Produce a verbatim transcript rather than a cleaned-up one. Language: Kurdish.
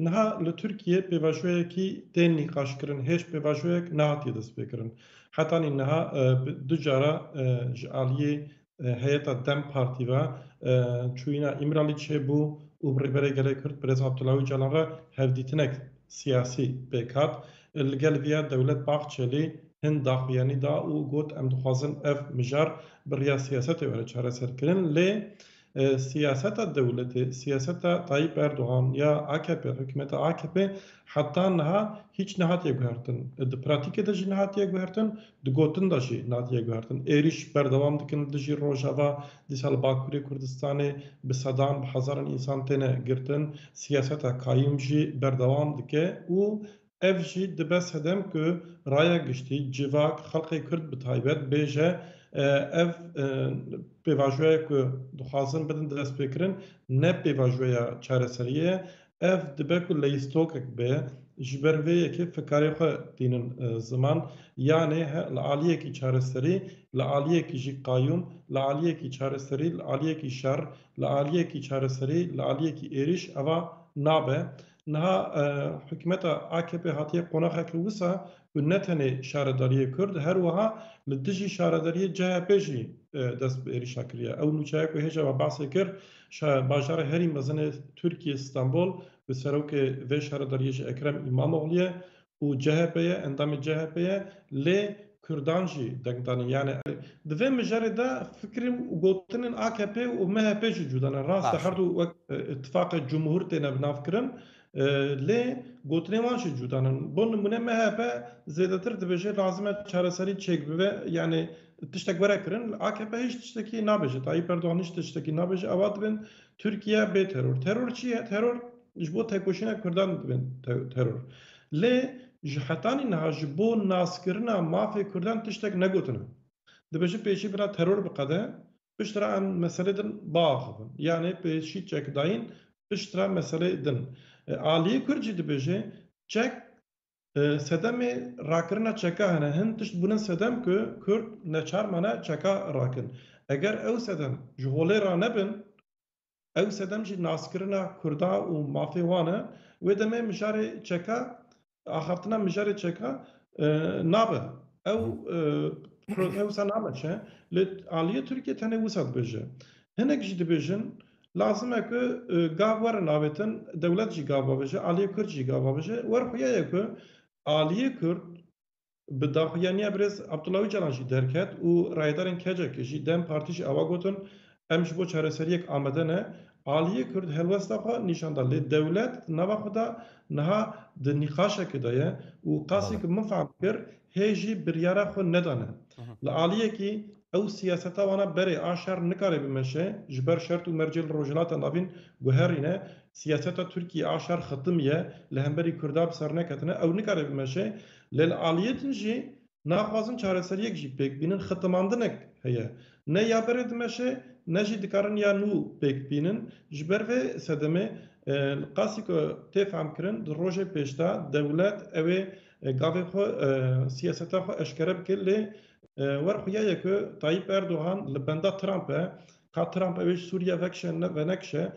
Niha li Tirkiye pêvajoyekî tên nîqaşkirin, hêj pêvajoyek nehatiye destpêkirin. Hetanî niha e, bi du cara e, ji aliyê e, heyeta DEM Partî ve e, çûyîna Îmralî çêbû û bi Rêberê Gelê Kurd Birêz Abdullah Ocalan re hevdîtinek siyasî pêk hat. Li gel vî ya Dewlet Bahçelî hin daxuyanî da û got, em dixwazin ev mijar bi riya siyasetê were çareserkirin. Lê e, siyaseta dewletê, siyaseta Tayyip Erdogan ya A K P, hikûmeta A K P heta niha hîç nehatiye guhertin. Di pratîkê de jî nehatiye guhertin, di gotin de jî nehatiye guhertin. Êrîş berdewam dikin li dijî Rojava, dîsa li Bakurê Kurdistanê bi sedan, bi hezaran însan têne girtin. Siyaseta kayûm jî berdewam dike û ev jî dibe sedem ku raya giştî, civak, xelkê Kurd bi taybet bêje, e, ev e, pêvajoya ku dixwazin bidin destpêkirin ne pêvajoya çareseriyê ye. Ev dibe ku leyîstokek be, ji ber vê yekê fikarê xwe tînin e, ziman, yanê he, li aliyekî çareserî, li aliyekî jî qayûm, li aliyekî çareserî, li aliyekî şer, li aliyekî çareserî, li aliyekî êrîş eva nabe. Niha e, hikûmeta A K P hatiye qonaxeke wisa ku ne tenê şaredariyê Kurd, her wiha li dijî şaredariyê C H P jî e, dest bi êrîşa kiriye. Ew nûçeya ku hêja me behsê kir, şa-, bajarê herî mezin ê Tirkiyê Stenbol bi serokê vê şaredariyê jî Ekrem Îmamoglû ye û C H P ye, endamê C H P ye, lê Kurdan jî deng danî. Yani di vê mijarê de fikirên û gotinên A K P û M H P jî cuda ne. Rast e, Baş. Her du wek e, îtifaqê cumhur têne bi nav kirin. E, lê gotinên wan jî cuda ne. Bo nimûne M H P zêdetir dibêje lazim e çareserî çêk bibe. Yani tiştek were kirin. A K P hiç tiştekî nabêje. Tayyip Erdogan hiç tiştekî nabêje. Ewa dibin Tirkiye bê teror. Teror çi ye? Teror ji bo tekoşîna Kurdan dibin te- teror. Lê ji hetanî niha ji bo naskirina mafê Kurdan tiştek negotine. Dibêje pêşî bira teror biqede, piştre em meselê din biaxivin. Yanê pêşî çekdayîn, piştre meselê din. E, aliyê Kurd jî dibêje çek e, sedemê rakirina çeka hene. Hin tişt bûne sedem ku Kurd neçar mane çeka rakin. Eger ew sedem ji holê re nebin, ew sedem jî naskirina Kurda û mafê wan e, wê demê mijarê çeka, axaftina mijarê çeka e, nabe. Ew e, pro- ew wisa nameşe. Lê aliyê Tirkiye tenê wisa dibêje. Hinek jî dibêjin, lazim e ku e, gav werin avêtin, dewlet jî gav bavêje, aliyê Kurd jî gav bavêje. Wer xuya ye ku aliyê Kurd bi daxuyaniya birêz Abdullah Ocalan jî derket û rayedarên K C K jî, DEM Partî jî ewa gotin, em ji bo çareseriyek amade ne. Aliyê Kurd helwesta xwe nîşan da, lê dewlet nava xwe da niha di nîqaşekê de ye û qasî Belê. Ku min fehm kir, hê jî biryara xwe nedane. Hı hı. Li aliyekî ew siyaseta wana berê a şer nikare bimeşe, ji ber şert û mercê li Rojhilata Navîn guherîne, siyaseta Tirkiyê a şer xitimiye, li hemberî Kurda bi ser neketine, ew nikare bimeşe. Lê li aliyê din jî naxwazin çareseriyek jî pêk bînin, xitimandinek heye. Ne ya berê dimeşe, ne jî dikarin ya nû pêk bînin. Ji ber vê sedemê, e, qasî ku tê fehm kirin, di rojê pêş de dewlet ew ê, e, gavê xwe, e, siyaseta xwe eşkere bike, lê e, wer xuya ye ku Tayyip Erdogan li benda Trump e, ka Trump ew ê ji Sûriye vekişe ne, venekişe,